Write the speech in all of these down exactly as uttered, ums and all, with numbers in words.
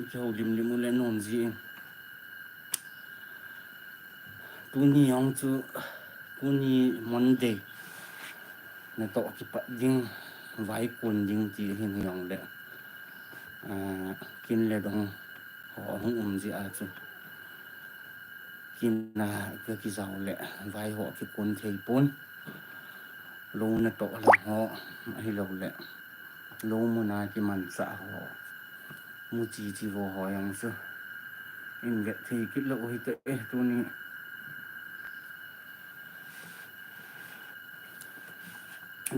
kihoulim lim u le nom jin. Tuni jong chu, tuni Monday, natoh kipat ding, vai kun ding ti hin hijongle, ah, kin le dong ho hung um jeh a chu, kin a ka kijao le vai ho kikun thei pon. Lou natoh lang ho, ahilouleh lou mun a kimanchah ho, muchi chi vo ho jong chu in vet thei kit lou u hite, eh, tuni.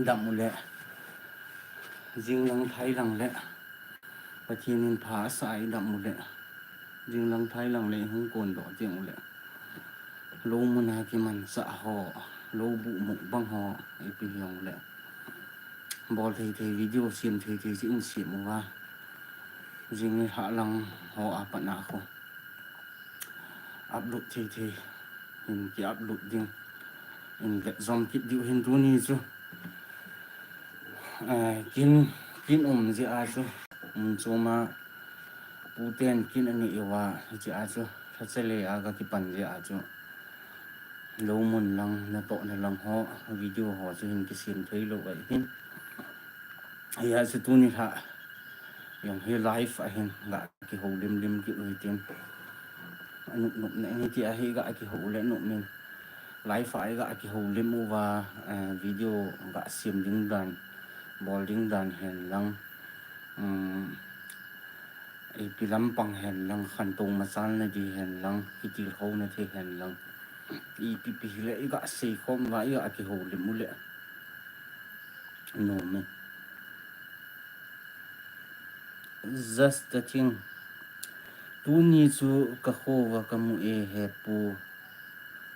Dam u le, jing lang thai lang le, Pathen in pha asah a i dam u le, jing lang thai lang le hung kondoh teng u le, lou mun a kimanchah ho, lou buh mukbang ho, ipi hijongle, bol thei thei video, sem thei thei chu in sem uva, jing nilhah lang ho a pat a khu upload thei thei hin ki upload ding, in vet jom kit diu hin tuni chu. Eh, kin, kin um jeh a chu, mun chom a pu ten kin anei uva, hiche a chu, lhacha le a ka kipan jeh a chu, lou mun lang, natohna lang ho, video ho chu hin kisem thei lou ahin. Hia chu tuni lha jong hi live a hin ga kihoulim lim kit u hitin. Anop nop na in hiti a hi ga kihou le nop in. Live a ga kihoulim uva, eh, video ga sem ding dan, bol ding dan hen lang. Um, ipi lampang hen lang, khantou machalna di hen lang, kitilkhouna thei hen lang, ipi pi hile i ga seikhom uva, i ga kihoulim u le nom e. Just the thing. Tuni chu ka kho uva ka mu e he pu.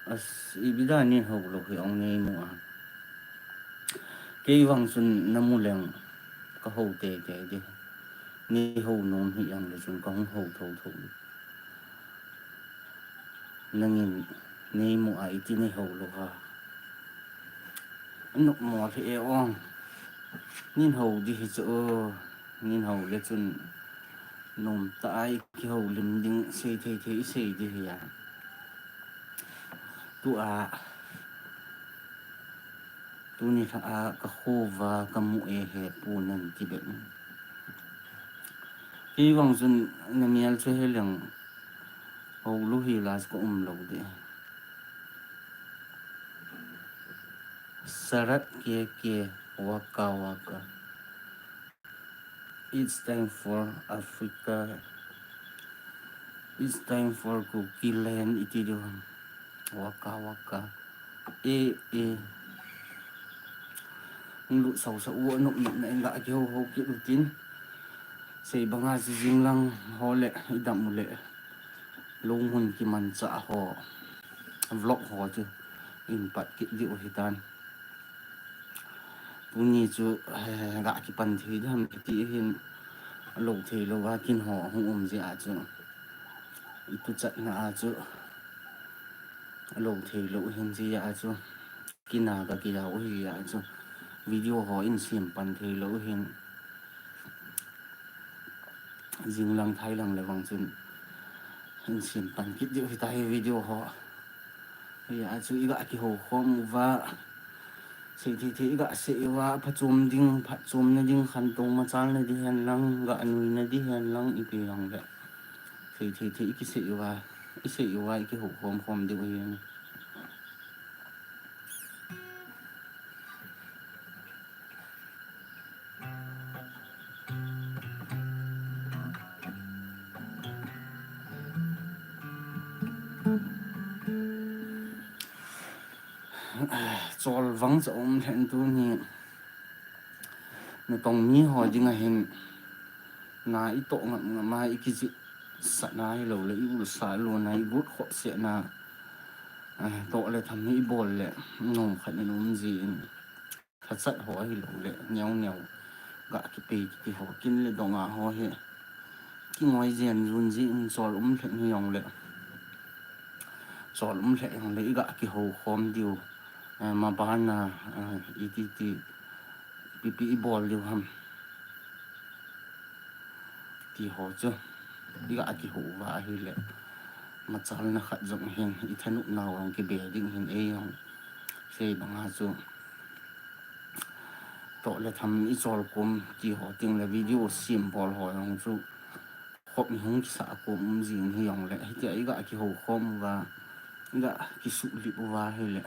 As, ipi dan nin hou lou hi ong nei mu a. Kei vang chun na mu leng ka hou teitei di. Nei hou nom hi jongle chun ka hung hou thotho di. Nangin nei mu a iti nei hou lou ha. Anop mo lheh e ong. Nin hou di hi chu o. Nin hou le chun nomtah a i kihoulim ding, sei thei thei i sei di hi a. Tua, tuni lha a ka kho uva ka mu e he pu nan ti bep. Kei vang chun na mial chu he leng hou lou hi la chu ka um lou di. Sarat ke ke waka waka. It's time for Africa. It's time for Kuki land iti diu ham. Waka waka. E, e. Hung lut sau sau u, anop nop na in ga kihou hou kit u tin. Sei banga chu jing lang ho le, i dam u le, lou mun kimanchah ho, vlog ho chu in pat kit diu hitan. Tuni chu, eh, ga kipan thei dam ti hin, lou thei lou va kin ho hung um jeh a chu, i tuchatna a chu, lou thei lou hin jeh a chu, kin a ga kijao u hi a chu, video ho in sem pan thei lou hin, jing lang thai lang le vang chun in sem pan kit diu hitai video ho. Hia chu i ga kihou khom uva, sei thei thei i ga sei uva, phachom ding, phachomna ding, khantou machalna di hen lang, ga nuina di hen lang, ipi lang le, sei thei thei i kisei uva, i sei uva i kihou khom khom diu hi. Chol vang cha um lhen tuni, natong mi ho ding a hin, na i toh ngam ngam a, i kijih sah na hilou le, i ulsa lou na, i gut khop seh na, eh, toh le tham hi i bol le, nom khat in um jin. Thachat ho ahilou le, neo neo ga kipei kiti ho, kin le dong a ho hi kingoi jen jun jin, chol um lheh hi jong le, chol um lheh jong le, i ga kihou khom diu, eh, ma bana, eh, iti ti, pipi i bol diu ham. Ti ho chu. iga kihou uva ahile, machalna khat jong hin, i thanopnau jong kibe ding hin, ei jong sei banga chu toh le tham i chol kom ti ho teng le video sem bol ho jong chu khop i hung kisah kom um jing hi jongle, hitia iga kihou khom uva, iga kisuhlip uva ahile,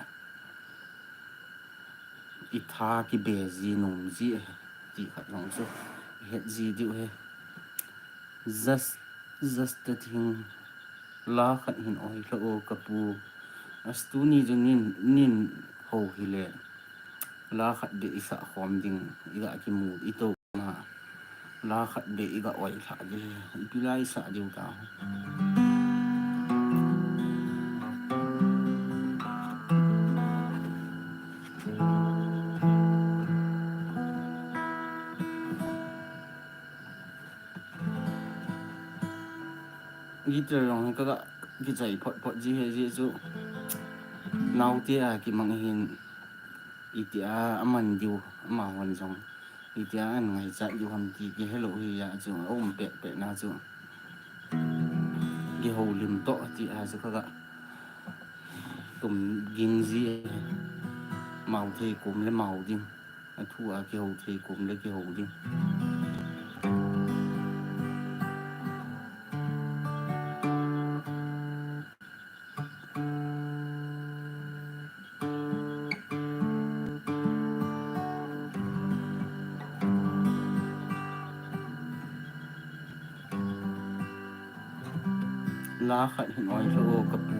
i tha kibe ji nom ji ahi ti khat jong chu i het ji diu ahi. Just, just a thing, la khat hin oi lha o ka pu. As tuni jong nin, nin hou hile, la khat beh i sah khom ding, iga kimu i to ma. La khat beh iga oi lha ding, ipi la i sah diu ta. Guitar jong hi kaga kichai phot phot ji ahi, jeh chu naote a kimang hin itia aman diu, amahon jong itia an ngaichat diu ham ti kihelou hi a chu, aum pet pet na chu kihoulim toh tia chu kaga tum ging ji ahi. Mao thei kom le mao ding, athu a kihou thei kom le kihou ding. La khat hin oi lha o ka pu.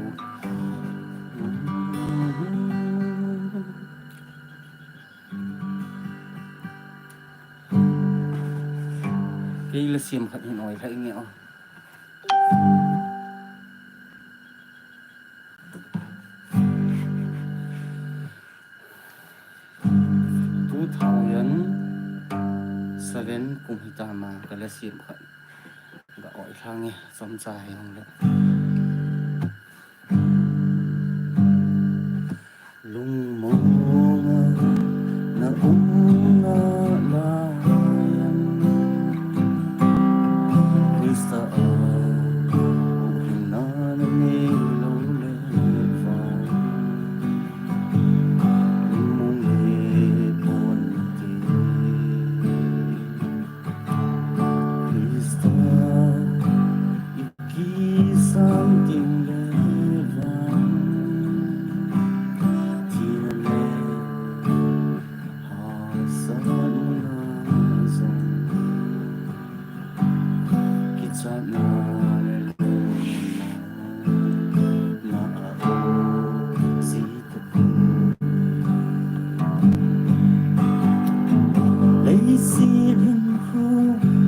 Kei la sem khat hin oi lha inge o. Two thousand seven kum hitama ka la sem khat. Ga oi lha nge, chomcha hi hung le. Lungmonga na umna laiyan, Krista a huhhingna na neilou le vang, lungmong le pon nate. Krista i kisang ding le vang, thina le hahsatna jong, kichatna le lungmonna a um ji Leiset hinkho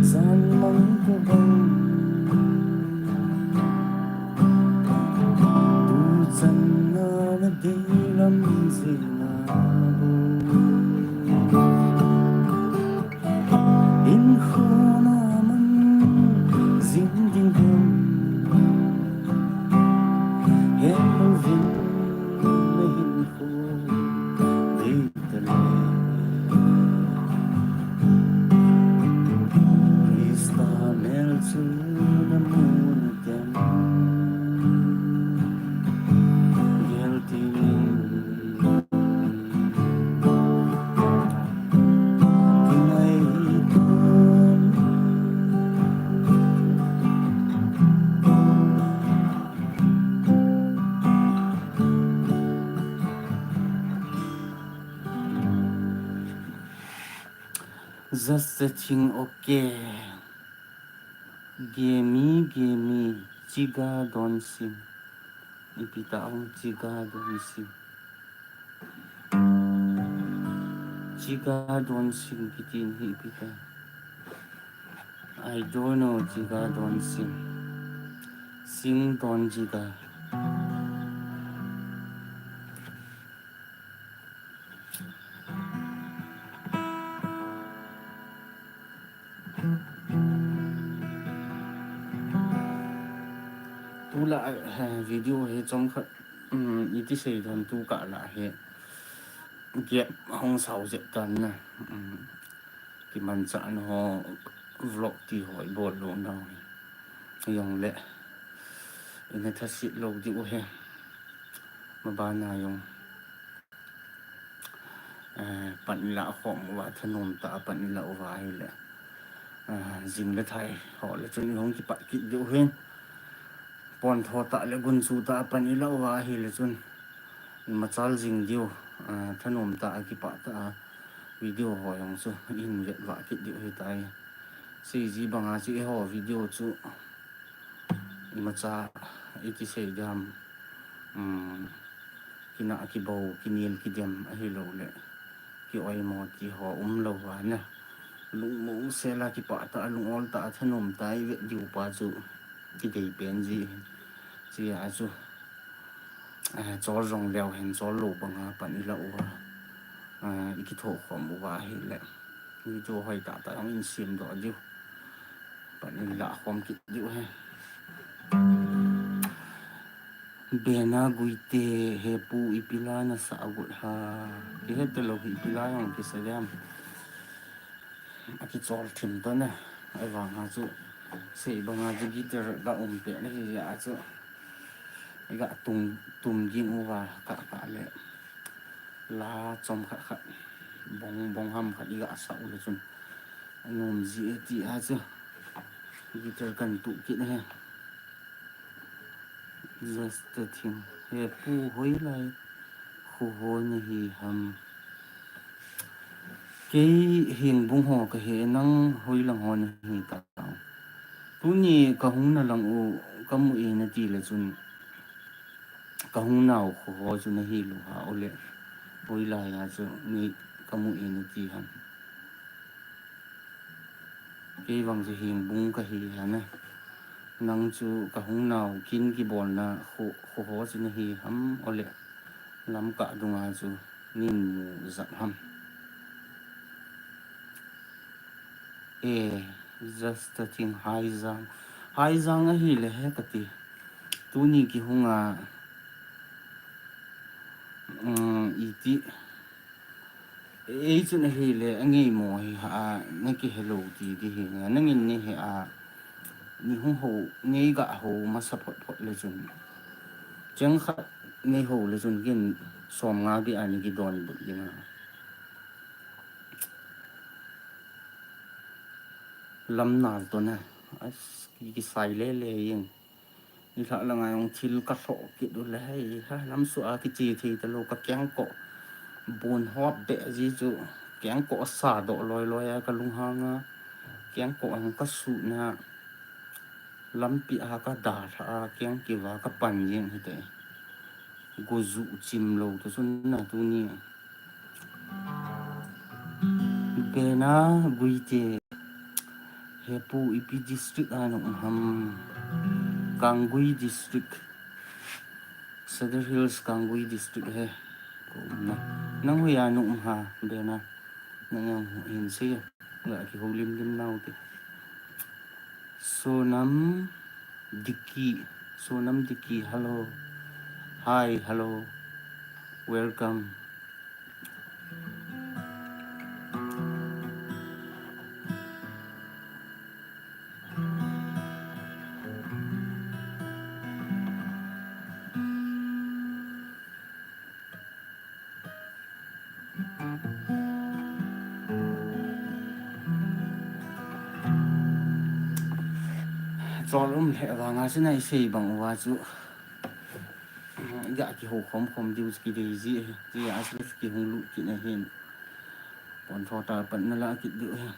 jan mang tobang, tuchan a na deilam jeh a bou, hinkho na mang jing ding ham, het louvin na hinkho dei tale. Krista mel chu na mu na tem, gel tin in kingaito. Just a thing, okay. Gimme, gimme, chiga don sim. Ipi ta hung chiga don sim. Chiga don sim kiti hi ipi ta. I don't know, chiga don sim. Sim don chiga. Tulai, eh, video hi chomkhat, um, iti sei don tu kah lah hi gap hung sao jep tan na. Um, kimanchahna ho vlog ti ho i bol lou nau hi. jong le ina thasit lou diu ahi. Mabana jong, eh, pan ilah khom uva thanom tah a pan ilah uva ahile, eh, jing le thai ho le chun ihung kipat kit diu ahin. Pontho tah le gunchu tah a pan ilah uva ahile chun imachal jing diu, ah, thanom tah a kipah tah a video ho jong chu ihin vet vah kit diu ahitai. Seiji banga chu eiho video chu imacha iti sei diham, um, kinah kibou, kinel kidem ahilou le ki-oimo ti ho umlou va na. Lungmong sel a kipah tah a, lung-ol tah a, thanom tah a ivet diu pa chu kidei pen ji ahi. Chea chu, eh, chol jong leu hen, chol lou banga pan ilah uva, eh, ikitho khom uva ahile video hoi tah tah jong ihin sem doh diu. Pan ilah khom kit diu ahi. Bena Guite, he pu, ipi la nasah got ham? Kihe talou hi, ipi la jong kisa diham. Akichol thim tan a. Ahivanga chu, sei banga chu guitar ga um peh na hi a chu, iga tum, tum ging uva kah kah le la chom khat khat, bong, bong ham khat iga sah u le chun anom ji e ti a chu guitar kan tuh kit ahi. Just a thing. He pu, hoilai kho ho nahi ham? Kei Hengbung ho kahi, nang hoilang ho nahi tam? Tuni kahung na lang u kamu e nati le chun, kahung nau kho ho chu nahilou ham, ole hoilai a chu ni kamu e nati ham? Kei vang chu Hengbung kahi a na. Nang chu kahung nau kin kibolna kho, kho ho chu nahi ham, ole lamkah dunga chu nin mu jap ham? E, just a thing, Haijang. Haijang ahile he kati. Tuni kihunga, um, iti, ei chun ahile, angeimo hi ha, nakihe lou ti di hi, nangin nahe a, ni hung ho, nei ga ho masa phot phot le chun, cheng khat nei ho le chun kin som nga beh a ni kidonbut ding a. Lam nal to na, as, ki, kisai le le jeng. Nilhah langa jong thil kalhoh kit u le hei, ha, lamsuh a kiche thei talou, kakengkoh bon hop beh ji chu, kengkoh sa doh loi loi a kalunghang a, kengkoh a hung kasuh na, lampi a kadalhah a, keng kiva kapan jeng hite. Gojuh chim lou to chun na tuni. Bena Guite. He pu, ipi district a na um ham? Kanggui District. Sadar Hills Kanggui District he. Ko um na. Nang hoiya na um ham, Bena? Nang jong hin sei a. Ga kihoulim lim nau te. Sonam Diki. Sonam Diki, hello. Hi, hello. Welcome. Chol um lheh vanga chu na isei bang uva chu, ga kihou khom khom diu chu kidei ji ahi, ti a chu kihung lut kit na hin. Pontho tah a pan na la kit diu ahi.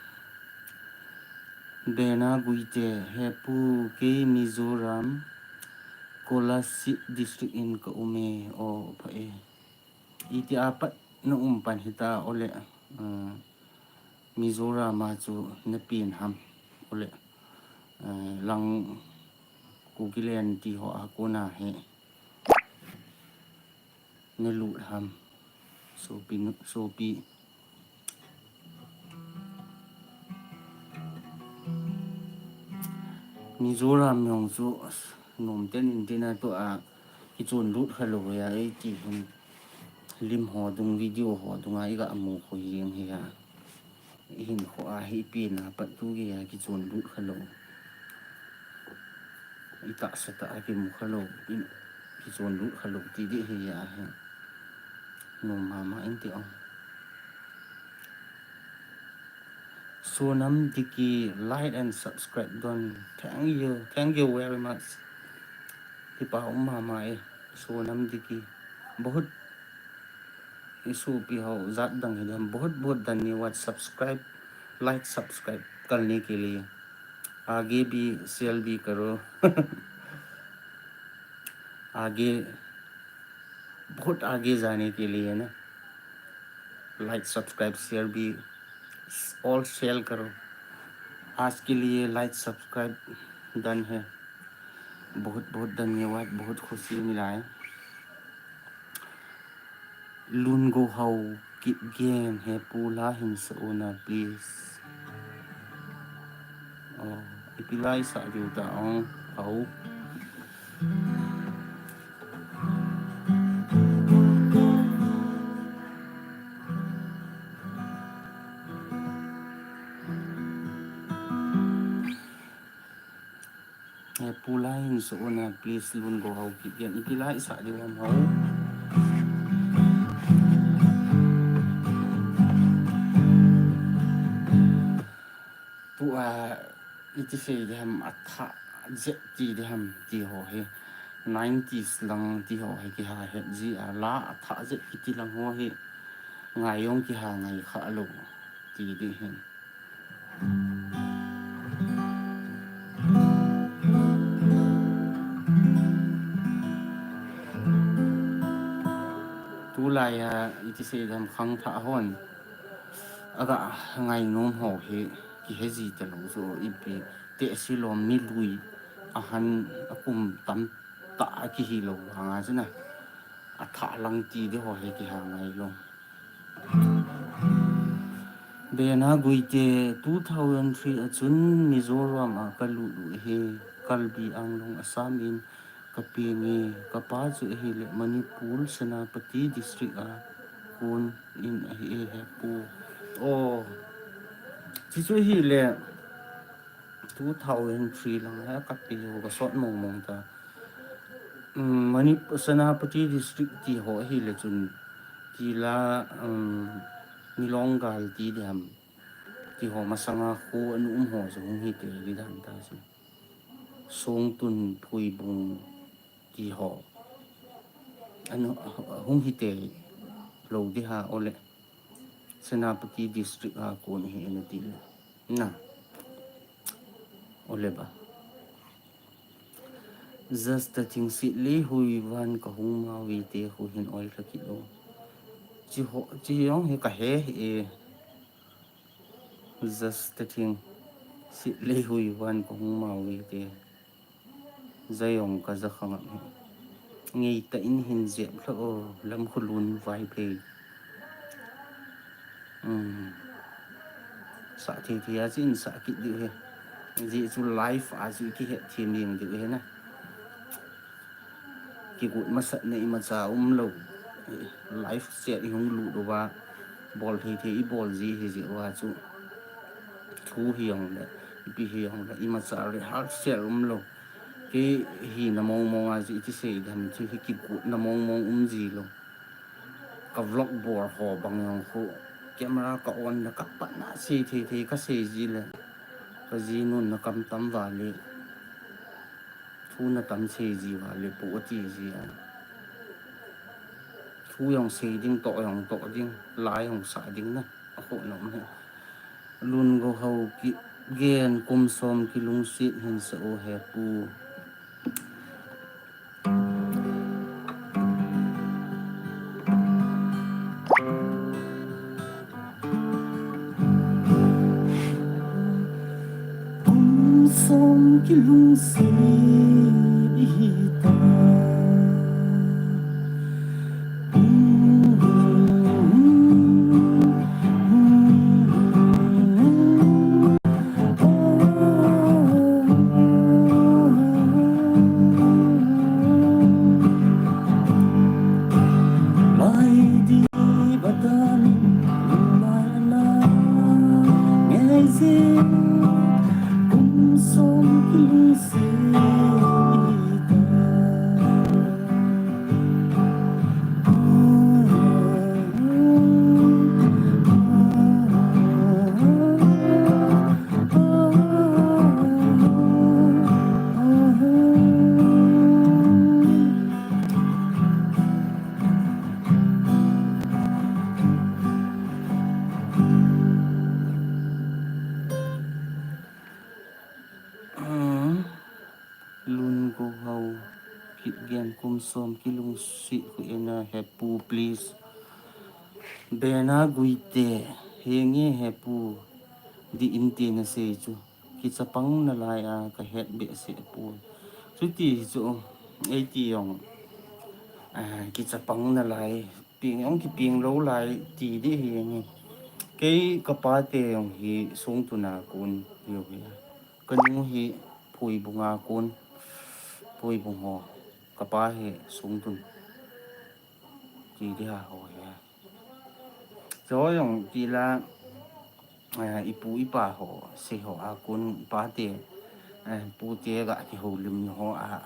Bena Guite, he pu, kei Mizoram, Kolasib District in ka um e, o, pha e. Iti a pat na um pan hita, ole, eh, Mizoram a chu na pen ham, ole, eh, lang Kukiland ti ho a kona hi na lut ham, sopi nu, sopi. Mizoram jong chu nom ten in tin a tua kichon lut kha lou a, ei ti hin lim ho dung, video ho dung a iga mu khu jeng hi a. Ihin kho a hi pen a pat tu gei a kichon lut kha lou. itahsa tah a kimu khalou, in, kichon lut khalou ti ding hi ahi. Nom mama in ti o. Sonam Diki, like and subscribe don. Thank you, thank you very much. Kipa um mama e, Sonam Diki. बहुत issue pi hao jat dang hi dem. बहुत बहुत धन्यवाद subscribe, like, subscribe करने के लिए. आगे भी share भी करो. आगे बहुत आगे जाने के लिए ना, like, subscribe, share भी, all share करो. आज के लिए like, subscribe done है. बहुत बहुत धन्यवाद, बहुत खुशी मिला है. Lun Go Hau Kipgen, he pu la hin sa una, please. Oh, ipi la i sa diu ta ong, hau. Eh, pu la hin sa una, please, Lun Go Hau Kipgen. Ipi la i sa diu ham hau. Tua, iti sei ding ham, athah jep ti ding ham, ti ho hi. Nineties lang ti ho hi kiha het ji a, la athah jep kiti lang ho hi. Ngai jong kiha ngai kha lou ti ding hi. Tulai a, iti sei ding ham, khangthah hon aga ngainom ho hi kihe ji talou jo, ipi tehse lom, mi lui ahan, akum tamtah a kihi lou vang a chun a, athah lang ti ding ho hi kiha ngai lou. Bena Guite, two thousand three a chun Mizoram a ka lut u ahi, Karbi Anglong, Assam in ka peng e, ka pa chu ahile Manipur, Senapati District a kon in ahi e, he pu. Oh, chi chu ahile two thousand three lang a ka pe u, ka sot mong mong ta. Um, Manip-, Senapati District ti ho ahile chun, ti la, um, Milong gal ti ding ham, ti ho masanga kho ana um ho chu hung hi tei ding dan ta chu. Songtun, Phuibung ti ho ana hung hi tei lou ding ham, ole. Senapati District a kon hi ana ti le. Na. Ole ba. Just a thing, Sitlheihui van ka hung mau ve te, khu hin oi lha kit o. Chi ho, chi jong hi ka he hi e. Just a thing, Sitlheihui van ka hung mau ve te. Jaiong ka ja kha ngam hi. Ngei ta in hin jep lha o, Lamkhulun Vaiphei. Um, sa thei thei a chu in sa kit diu hi. Ji chu live a chu kihe thim ding diu hi na. Kigut masat na imacha um lou. Live chat i hung lut uva, bol thei thei i bol ji hi jeh uva chu. Thu hi jong le, ipi hi jong le, imacha rehearsal um lou. Kei hina mong mong a chu iti sei ding ham, chu hi kigotna mong mong um ji lou. Ka vlog bol ho bang jong khu, camera ka on le ka patna sei thei thei ka sei ji le, ka jinun na kam tam va le, thu na tam sei ji va le pu ati ji a. Thu jong sei ding, toh jong toh ding, la jong sa ding na. Akhoh nom hi. Lun Go Hau Kipgen, kum som kilungset hin sa o he pu. Kum som kilungset i hi ta. Mai di batan, mai na, ngai se, kum som kilungset. Lun Go Hau, Kipgen Kum Som, Kilungset Khu Ena, Hepu, please. Bena Guite, henge Hepu, di inte nasei chu. Kichapang nalai a, kahet behseh poi. Chuti chu, eiti jong, ah, kichapang nalai, peng jong kipeng lou lai, ti di henge. Kei kapa te jong hi Songtun a kon, hiu hi. Kanu hi Phoibung a kon, Phoibung ho. Kapa hi Songtun. Ti di ha ho hi. Cho jong tila, eh, ipu ipa ho, sei ho a kon, ipa te, eh, pu te ga kihoulim ho a,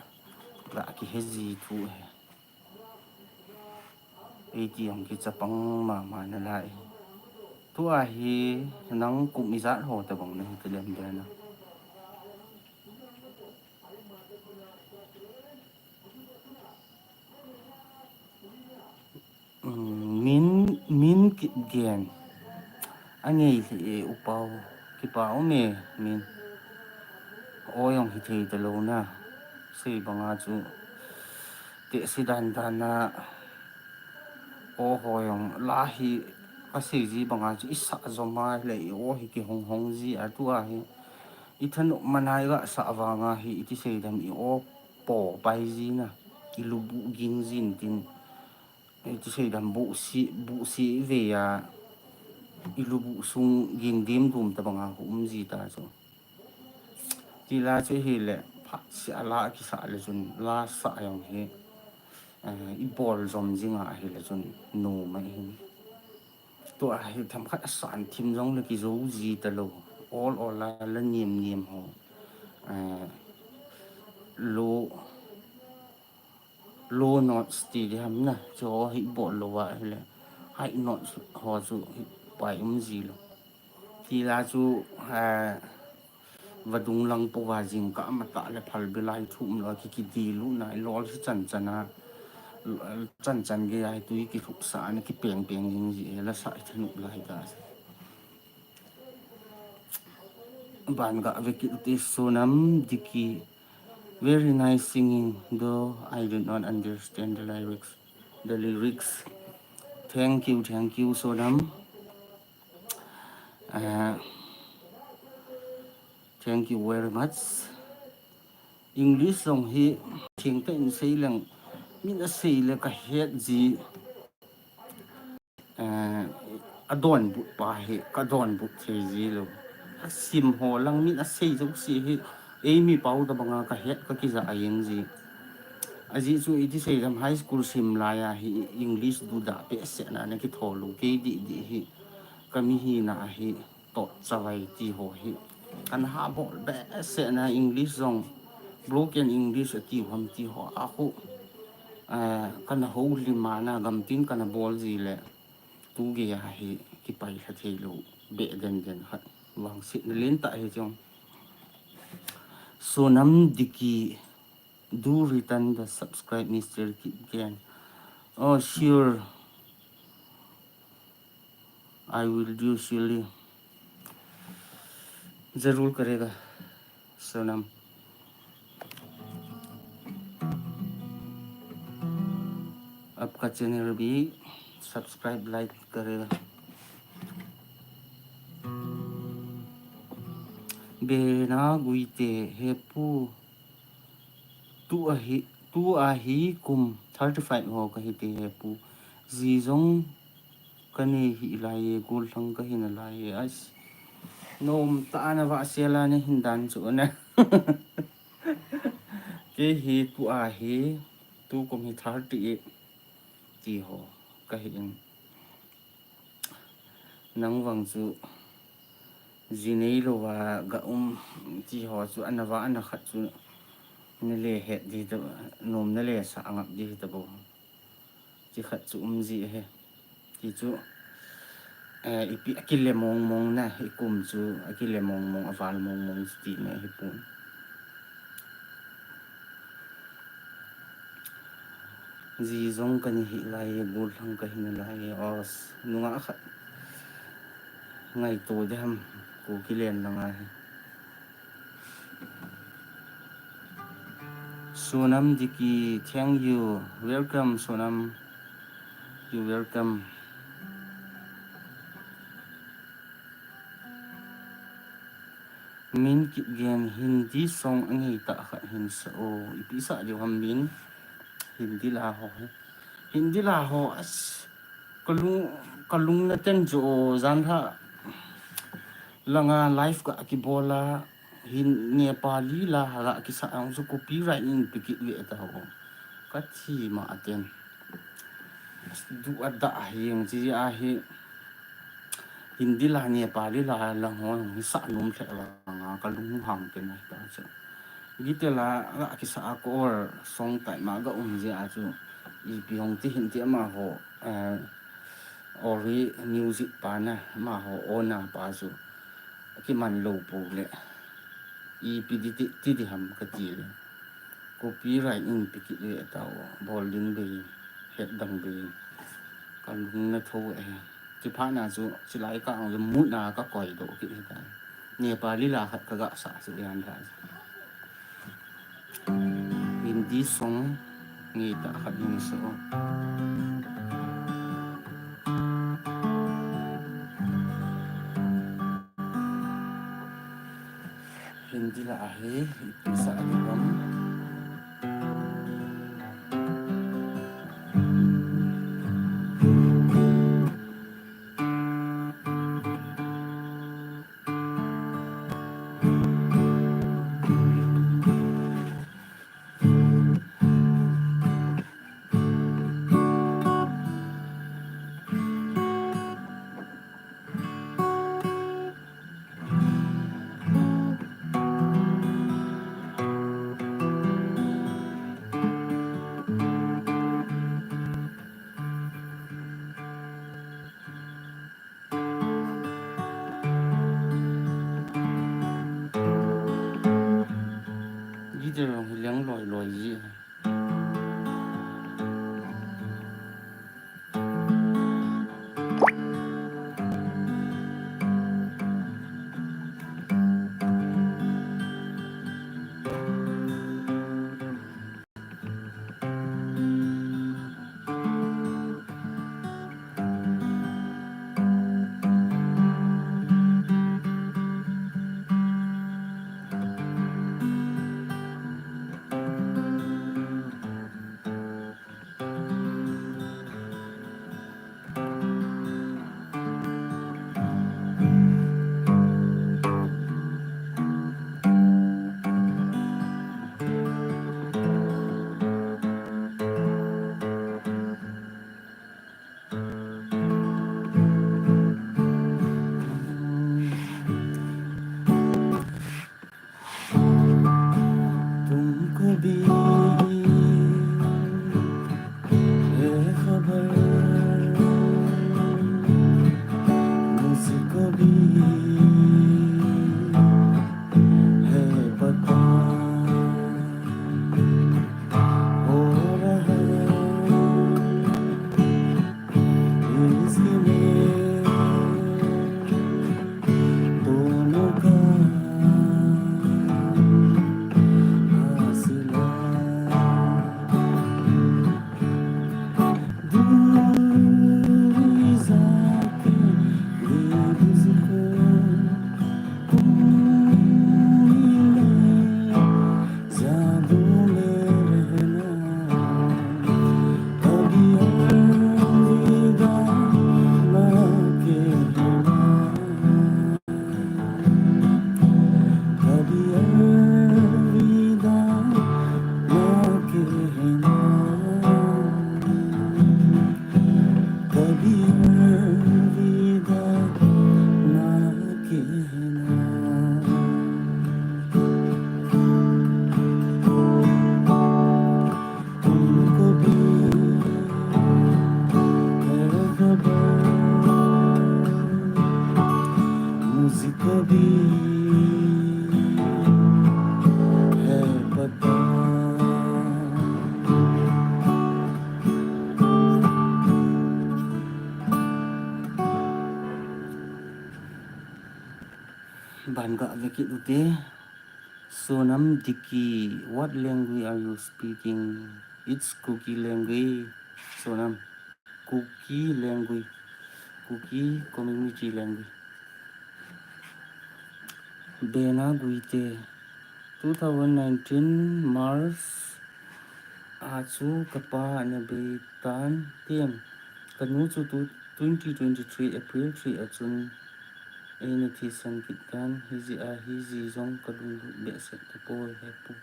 ga kihe ji thu hi. Eiti jong kichapang mama nalai. Tua hi nang kum ijat ho tabang nahi talem de na. Min, Min Kipgen. Angei le upau. Kipa ume, Min. O jong hithei talou na. Sei banga chu. Tehse dandan a. O ho jong la hi kasei ji banga chu isah jom a le i o hi kihong hong ji a tua hi. Ithanop mana iga sah vanga hi iti seidam i o po pai ji na. Ilubu ging jin tin. Iti seidam busi, busi vei a. Ilubu sung ging dim dum tabanga khu um ji ta chu. Tila chu hile, phat sia la kisah le chun, la sah jong hi, eh, ibol jom jing a hile chun, nom ahin. Tua hi themkhat asan thim jong le kijo ji talou. Ol ol la, la niam niam ho. Eh, lo, low notes ti di ham na, chu hi bol lou a hile. High notes ho chu hi pai um ji lou. Tila chu, eh, vadung lang po va jingkah a matah le phalbi lai thum lou a ki, kidi lu na, lol hi chan chan a, chan chan gei a hi tui kilhup sa na kipeng peng jing ji, la sa hi thanop lai ta. Ban ga ve kit ti Sonam Diki. Very nice singing, though I did not understand the lyrics. The lyrics. Thank you, thank you, Sonam. Uh, thank you very much. English jong hi thengtah in sei leng, min asei le kahet ji. Eh, adonbut pa hi, kadonbut thei ji lou. Asim ho lang min asei jouse hi, eimi pau tabanga kahet kakija a jeng ji. Ajeh chu iti seidam high school sim lai a hi English duda behseh na na kitho lou, kei didi hi, kami hina hi, tot chavai ti ho hi. Kana habol behseh na English jong, broken English ati u ham ti ho a khu. Eh, kana houlim a na gamtin kana bol ji le. Tu gei a hi kipai lha thei lou. Beh den den khat. Vangsetna lentah hi chong. Sonam Diki, do return the subscribe, Mister Kipgen. Oh, sure. I will do, surely. जरूर करेगा, सोनम। आपका चैनल भी subscribe, like करेगा। Bena Guite, Hepu, tu ahi, tu ahi kum thirty five ho kahi te Hepu. Ji jong kanei hih lai e, gollhang kahi nalai e. Ais, nom tah a navah sel a nahin dan chu na. Kei hi tu ahi, tu kum hi thirty eight ti ho kahi in. Nang vang chu ji neilou a ga um ti ho chu ana vah ana khat chu nale het di ta, nom nale sah ngap di ta bou. Ti khat chu um ji ahi. Ti chu, eh, ipi akile mong mong na, ikum chu akile mong mong, aval mong mong chu tina ahi pon. Ji jong kani hih lai e, gollhang kahi nalai e, os, nungah khat ngaito ding ham, Kuki len langa hi. Sonam Diki, thank you. Welcome, Sonam. You welcome. Min Kipgen, Hindi song angeitah khat hin sa o. Ipi sa diu ham Min? Hindi la ho hi. Hindi la ho as kalung, kalung na ten jo jan ha. Langa live ka kibol a, hin Nepali la ha ga kisa ang chu copyright in pikit ve ta ho. Ka thi ma aten. Du ada hing chi a hi. Hindi la Nepali la lang ho hi sa num khe la nga kalung hang ten ta chu. Gite la ga kisa a ko or song tai ma ga um je a chu. Ipi hong ti hin ti ama ho. Eh, Ori music pa na, amaho owner pa chu akiman lou pou le, ipi di ti, ti di ham kati le, copyright in pikit le tao, bol ding bei, het dang bei, kalung na tho e. Ti pha na chu, chilai ka ang le mut na ka koi doh kit he tai. Nepali la khat ka ga sa chu yan da. Hindi song ngeitah khat hin sa o. Hindi la ahi, ipi sa a di bang. Guitar hong hi leng loi loi ji. तुमको भी ये खबर, मुझको भी है पता, हो रहा है इश्क में दोनों का फासला। दूर जाके भी मुझको तुम मिले, जादू में रहना, कभी अलविदा ना कहना। कभी अलविदा ना कहना, कभी अलविदा ना कहना। तुमको भी है खबर, मुझको भी है पता। Ban ga ve kit ute. Sonam Dicky, what language are you speaking? It's Kuki language. Sonam, Kuki language. Kuki community language. Bena Guite, two thousand nineteen March, a chu kapa ana bei tan tiam. Kanu chu tu twenty twenty-three April three a chun eina thisan kit tan, hijeh a hiji jong kalunglut behseh tapoi hepu.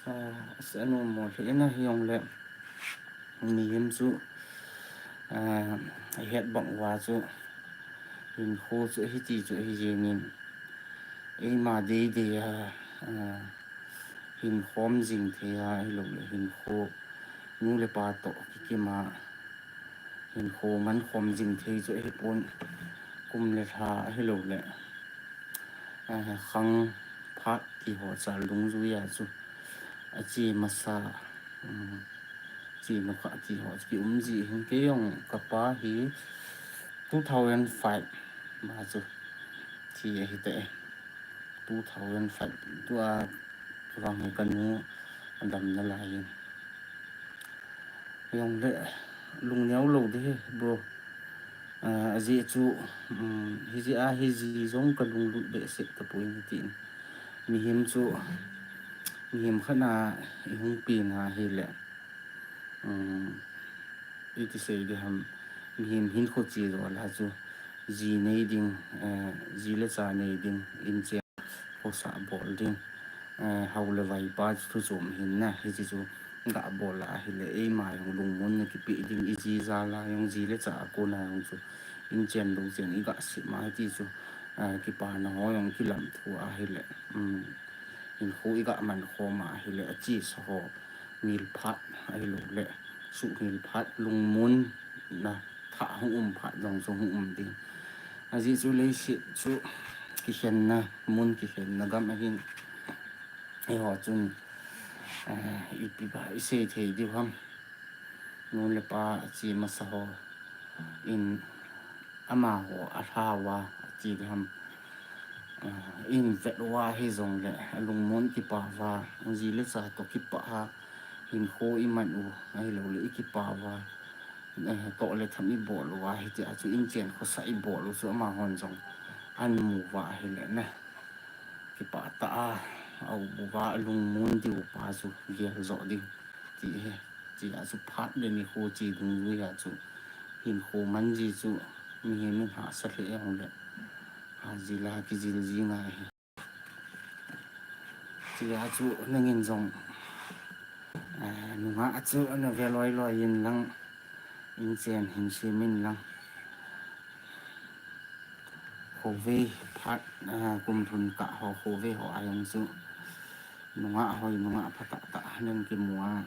Ah, asa nom mo le ina hijongle. Mihem chu, ah, ahet bang uva chu. Hinkho chu hiti chu ahi jengin. Eima deidei a, ah, hinkhom jing thei a, ahilouleh hinkho nu le pa toh kikim a, hinkho mankhom jing thei chu ahipon, kum le lha ahilouleh, ah, khang phat ti ho chal dungjui a chu ache masa, um, che nukha ti ho chu kium ji hin. Kei jong kapa hi two thousand five ma chu thi ahi tai. Two thousand five tua vang hi kanu adam nalai in. Hijongle lungneo lou ding ahi, bro. Ah, ajeh chu, um, hijeh a hiji jong kalunglut behseh tapoi natin. Mihem chu, mihem khat na ihung pen a ahile. Um, iti sei ding ham, mihem hinkho che jol a chu, ji nei ding, eh, ji le cha nei ding, inchen khosa bol ding, eh, hao le vaipa chu thu chom hin na, hiche chu ga bol a ahile, eima jong lungmonna kipe ding, iji jal a jong ji le cha a kona jong chu, inchen louchen iga sep a hiti chu, eh, kipana ho jong kilam thu a ahile, um, hinkho iga mankhom a ahile, achesa ho, mil phat ahilouleh, suhmil phat, lungmonna thah hung um phat jong chu hung um ding. Ajeh chu leiset chu kikhenna mun, kikhenna gam ahin. Eiho chun, eh, ipi ba isei thei diu ham. Nu le pa ache masa ho in amaho alha uva, ache ding ham, ah, in vet uva hijongle, alungmon kipah uva, ji le cha toh kipah a, hinkho iman u, ahilouleh ikipah uva, eh, toh le tham ibol uva, hitia chu inchen khosa ibol u chu amahon jong amu uva ahile na, kipah tah a aum uva, alungmon diu pa chu gel joh ding ti ahi. Chea chu phat le nikho che dungjui a chu hinkho man ji chu mihem in hahsa lheh jongle, hahjil a kijil ji ngai ahi. Chea chu nangin jong, eh, nungah chu ana ve loi loi in lang, inchen hin sem in lang. Khovei phat, ah, kum thum kah ho, khovei ho a jong chu nungah hoi, nungah phatah tah nan kimu a,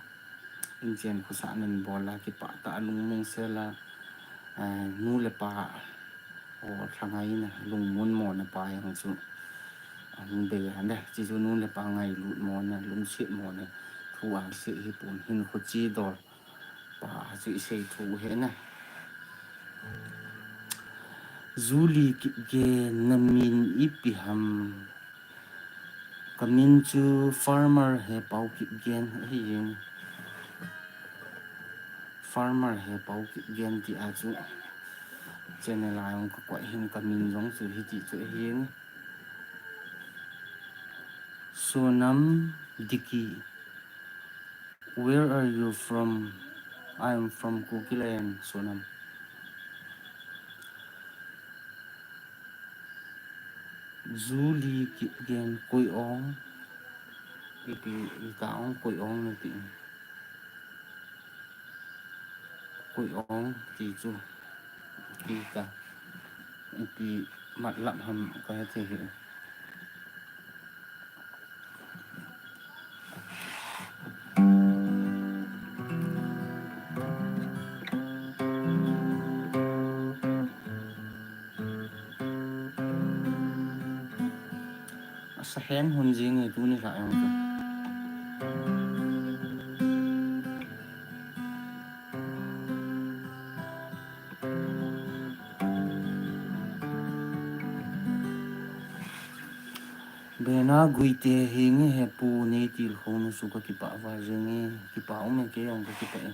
inchen khosa nan bol a, kipah tah a lungmong sel a, ah, nu le pa ho lhangai na lungmon mona pa jong chu ahung bei a le, hiche chu nu le pa ngailut mona, lungset mona thu a seh hipon, hinkho che dol pa chu isei thu ahi na. Julie Kipgen, namin ipi ham? Kamin chu Farmer Hepao Kipgen ahin. Farmer Hepao Kipgen tia chu channel a jong kakoi hin, kamin jong chu hiti chu ahin. Sonam Dicky. Where are you from? I am from Kukiland, Sonam. Julie Kipgen, koi ong. Ipi, ita ong, koi ong nati. Koi ong ti chu, ti ta, ipi matlab ham kahe thei hi. Asa hen hun jing e tuni lha jong chu. Bena Guite hi nge he pu nei tilkhouna chu ka kipah val jing e, kipah um e, kei jong ka kipah e.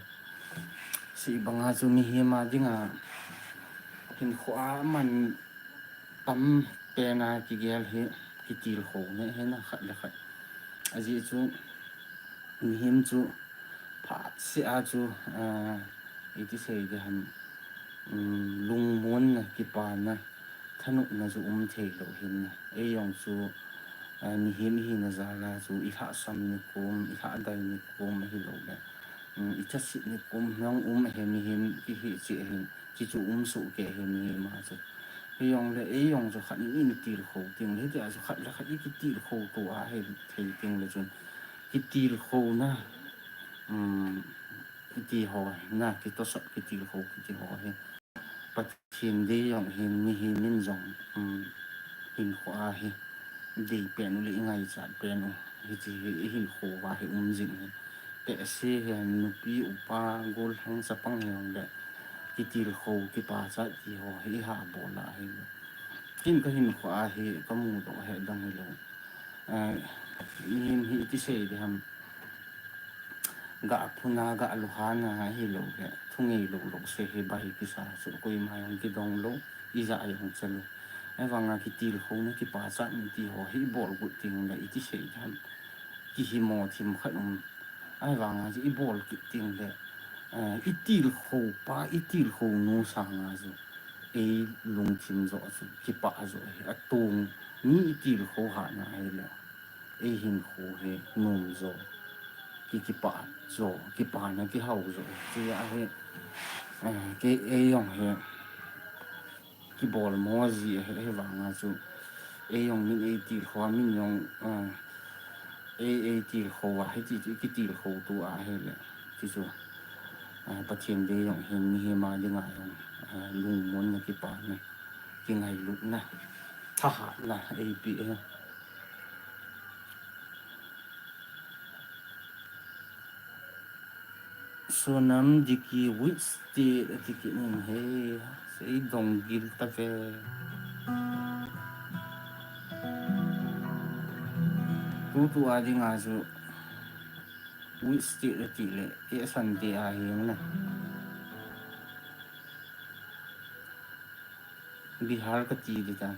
Sei banga chu mihem a dinga hinkho a man tam pena kigel hi kitilkhouna hi na khat le khat. Ajeh chu mihem chu phat seh a chu, ah, iti sei ding ham, um, lungmonna, kipana, thanopna chu um thei lou hin na. Ei jong chu, ah, mihem ihina jal a chu i lhahsam nikum, i lhadai nikum ahilou le, um, i thasit nikum jong um ahi, mihem kihi cheh hin, chuchu um soh kei ahi mihem a chu. Hijongle ei jong chu khat in i tilkhou teng le, hitia chu khat le khat i kitilkhou to a hi thei teng le chun kitilkhouna, um, kiti ho, na, kitosot, kitilkhou kiti ho hi Pathen dei jong hin, mihem in jong, um, hinkho a hi dei pen u le i ngaichat pen u, hiche hi i hinkho uva hi um jing hi. Tehse hi nupi, upa, gollhang, chapang hijongle kitilkhou, kipachat ti ho hi i ha bol a hi. Ken ka hinkho a hi ka mudoh hi dang hilou. Eh, mihem hi iti sei ding ham. Ga phuna, ga luhana ahilou le, thunei lou lou se hi bai kisa chu koima jong kidong lou, ija jong cha lou. Ahivanga kitilkhouna, kipachatna ti ho hi i bol got teng le iti sei ding ham. Kihimo thim khat um. Ahivanga chu i bol kit teng le, eh, i tilkhou pa, i tilkhou nu sanga chu ei lungthim joh chu kipah joh hi atong, mi i tilkhou hahna ahile ei hinkho hi nom jo, ki, kipah jo, kipana kihao jo. Chua hi, eh, kei ei jong hi kibol mo ji ahi, ahivanga chu ei jong min ei tilkhou a, min jong, eh, ei, ei tilkhou a, hiti chu kitilkhou to a ahile, chuchu, eh, Pathen dei jong hin mihem a dinga jong, eh, lungmonna, kipana, kingailutna, thahatna eipe ahi. Sonam Diki, which state ati kit in he, sei dong gil tave. Tutu a dinga chu which state ati le, e Sunday a hi na. Bihar kati ding ta.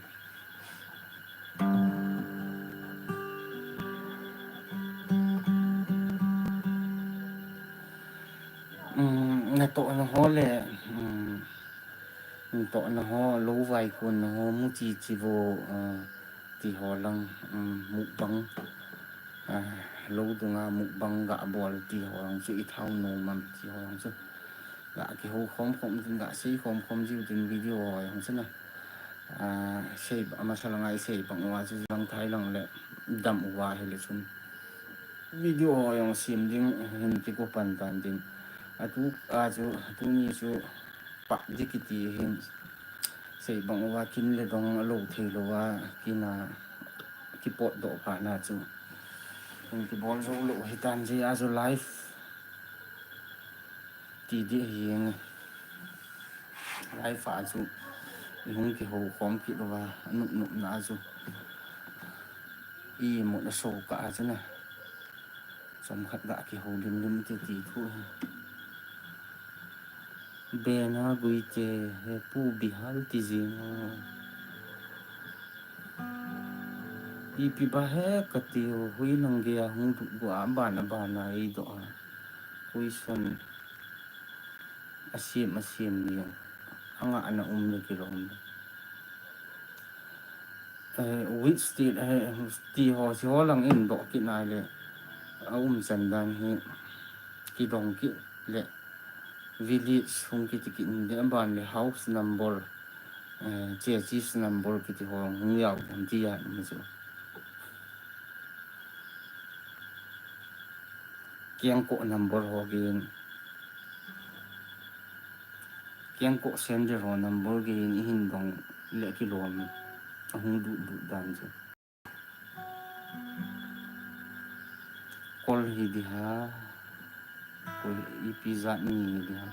Um, natohna ho le, um, natohna ho, lou vaikonna ho, muchi chivo, uh, ti ho lang, um, mukbang, uh, lou dunga mukbang ga bol ti ho lang chu i thao nom am ti ho lang chu. Ga kihou khom khom tin, ga sei khom khom jiu tin video ho jong chu na. Ah, sei ba, amasa langa i sei bang uva chu lang thai lang le dam uva hile chun video ho jong sem ding hin kigo pan tan tin. Atu a chu, tuni chu pah di kiti hin sei bang uva kin le dong alou thei louva kin a kipotdoh phat na chu hin kibol jou lou hitan, jeh a chu live ti ding ahi nge. Live a chu i hung kihou khom kit louva, nop nopna a chu i mut a so kah a chu na. Chomkhat ga kihou lim lim ti ti thu hi. Bena Guite, he pu Bihal ti jing o. Ipi ba he kati o, hui lang gei a hung du gu a, ban a ban a ei doh a. Hui son a sem a sem ni jong. Anga ana um le kilom le. Eh, which state, eh, ti ho, si ho lang in doh kit nai le. A um chan dan hi kidong kit le. Village hung kiti kit in le, aban le house number, eh, churches number kiti ho hung jao ding ti a um chu. Kengkoh number ho gei in, Kengkoh sender ho number gei in i hin dong le kilom in, ahung du du dan chu. Kol hi ding ham, koi ipi jat mi hi ding ham.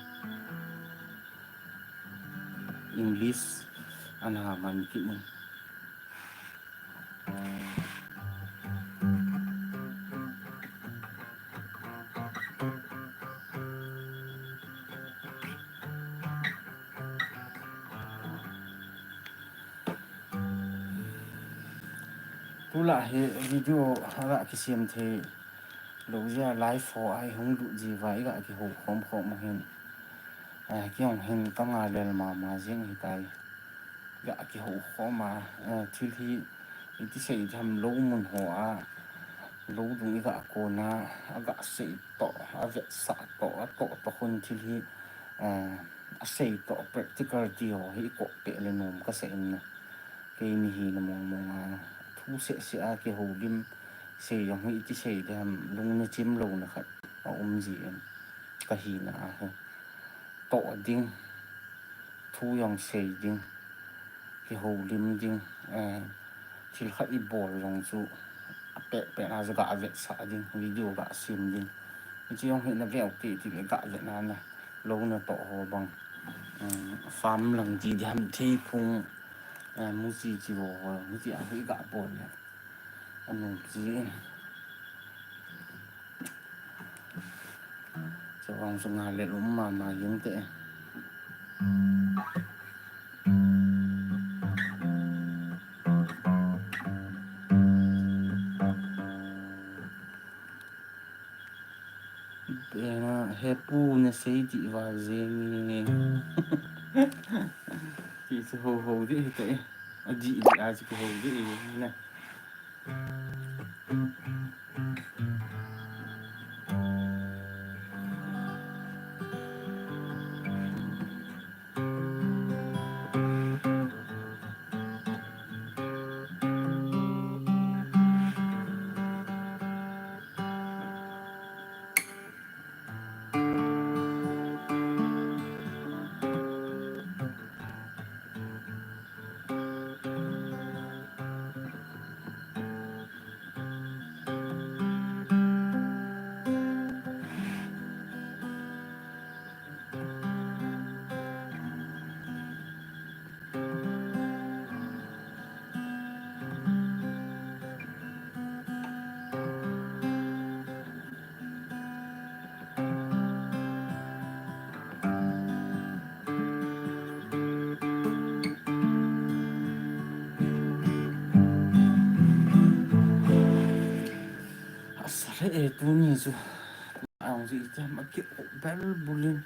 English ana man kit in. Tula hi video aga kisem thei lou jeh a live ho a hung lut ji uva iga kihou khom khom hin. Eh, kei jong hin ka ngalel mama jeng hitai. Ga kihou khom a, eh, thil hi iti sei tham lou mun ho a, lou dung iga kon a, aga sei toh, avetsah toh, atoh toh khun thil hi, eh, asei toh practical ti ho hi i kop peh le nom kasei in na. Keini hi na mong mong a, thu seh seh a kihoulim sei jong hi iti sei tham lungna chim louna khat aum ji in. Ka hina a hi. Toh ding, thu jong sei ding, kihoulim ding, eh, thil khat i bol jong chu apeh peh a chu ga vetsah ding, video ga sem ding. Hiche jong hi na veu ti ti le ga vet na na, lou na toh ho bang, um, farm lang ti diham theiphung, eh, muchi chi vo ho, hiche a hi ga bol le. Anu chi. Chawang chu ngalel um mama jeng te. Bena, he pu na sei ti va jeng e. Ti chu ho ho di te. A di di a chu ho di na. Asa le e tuni chu. Ang ji jam a ki bel bulin.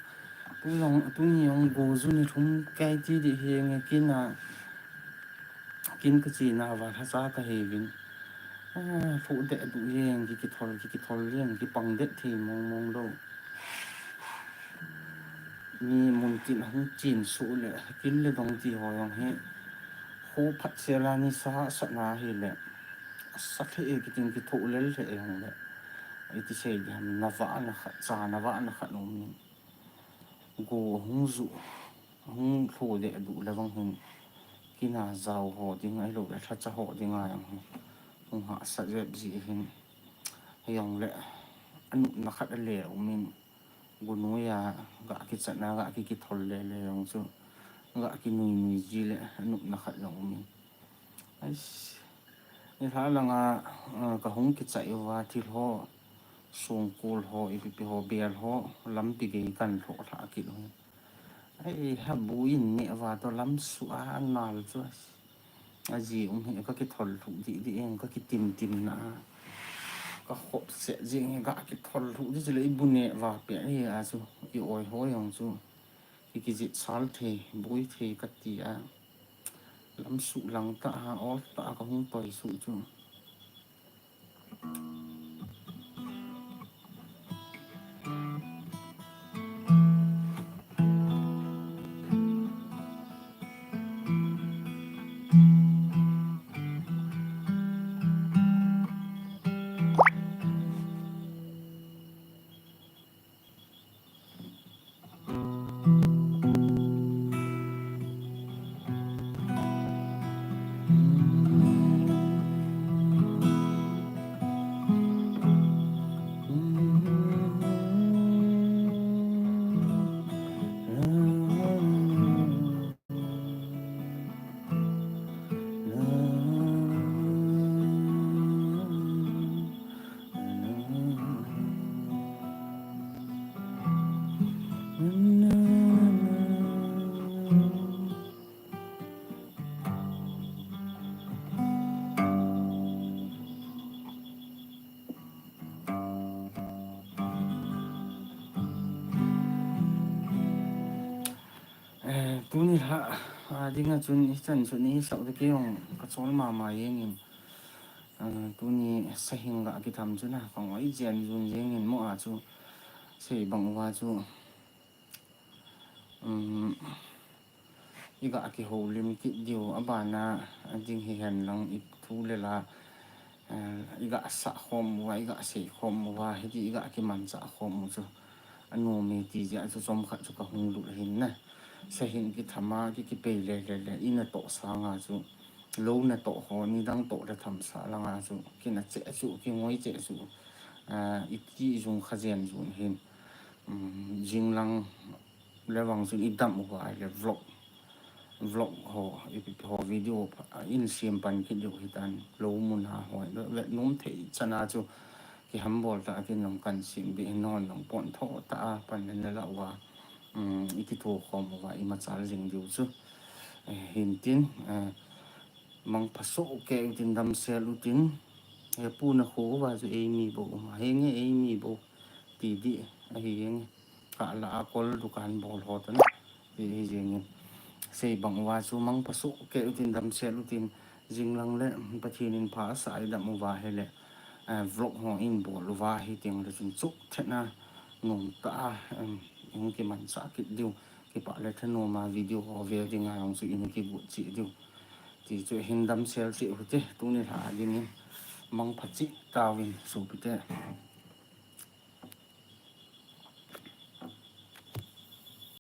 Tu jong, tuni jong go ju ni thum kai ti di hi nge kin a. Kin ka chi na va lha cha ka he vin. A, thu de du jeng ki ki thol, ki ki thol jeng ki pang det thi mong mong lo. Ni mun kin hung chin su le, kin le dong ti ho jong hi. Ho phat se la ni sa sa na hi le. Sa the e ki tin ki thu le le jong le. Iti sei jam na va na khat, cha na va na khat um ni. Go hung ju, hung thlo de du le vang hin, kina jau ho ding ahilou le, thacha ho ding a jong hin, hung hahsat jep ji hin, hijong le, anupna khat ale umin, gunoi a, ga kichat na, ga ki kithol le le jong chu, ga kinui nui ji le, anupna khat jong umin. Ais, nilhah langa, ah, ka hung kichai uva thil ho, songkul ho, ipi pi ho, bel ho, lampi gei kan lhoh lhah kit u. Ai, ha bu in neh uva toh lamsuh a nal chu. Aji um hi ka kithol lhuh dih dih eng, ka kitim tim na. Ka khop seh jing hi ka kithol lhuh dih chule i bu neh uva peh hi a chu, i oi ho jong chu. Ki kijit sal thei, bui thei ka ti a. Lamsuh lang tah a, ol tah a ka hung toi suh chu. Tuni lha a dinga chun ichan chu ni sau te kei jong kachol mama jengin. Tuni sahing ga kitham chu na kangoi jen jun jengin mo a chu sei bang uva chu iga kihoulim kit diu abana ding hihen lang ithu le la iga sah khom uva, iga sei khom uva, hiti iga kimanchah khom u chu anom e ti jeh a chu chomkhat chu kahung lut ahin na. Sahing kitham a ki, kipei le le le, ina toh sanga chu, lou natoh ho, nidang toh le tham sah langa chu, kina cheh chu, kingoi cheh chu, iti jung kha jen jun hin, jinglang le vang chun idam uva ahile vlog, vlog ho, ipi ho video in sem pan kit diu hitan, lou mun a ho, vetnom thei chana chu, kihambol tah a kin jong kan sem ding hin, non jong pontho tah a pan le la uva, ikitho khom uva, imachal jing diu chu. Hintin, mangpha soh kei utin, damsel utin, hepu nakho uva chu eimi bou um a, henge eimi bou ti dih ahi jenge, kahla a kol dukan bol ho tana ti ahi jengin. Sei bang uva chu mangpha soh kei utin, damsel utin, jinglang le Pathen in pha asah idam uva ahile vlog ho in bol uva hiteng le chun chutthena nomtah a hung kimanchah kit diu, kipah le thanom a video ho ve dinga jong chu in kigot cheh diu. Ti chu hin damsel cheh u hite, tuni lha dingin mangpha cheh tauvin sopite.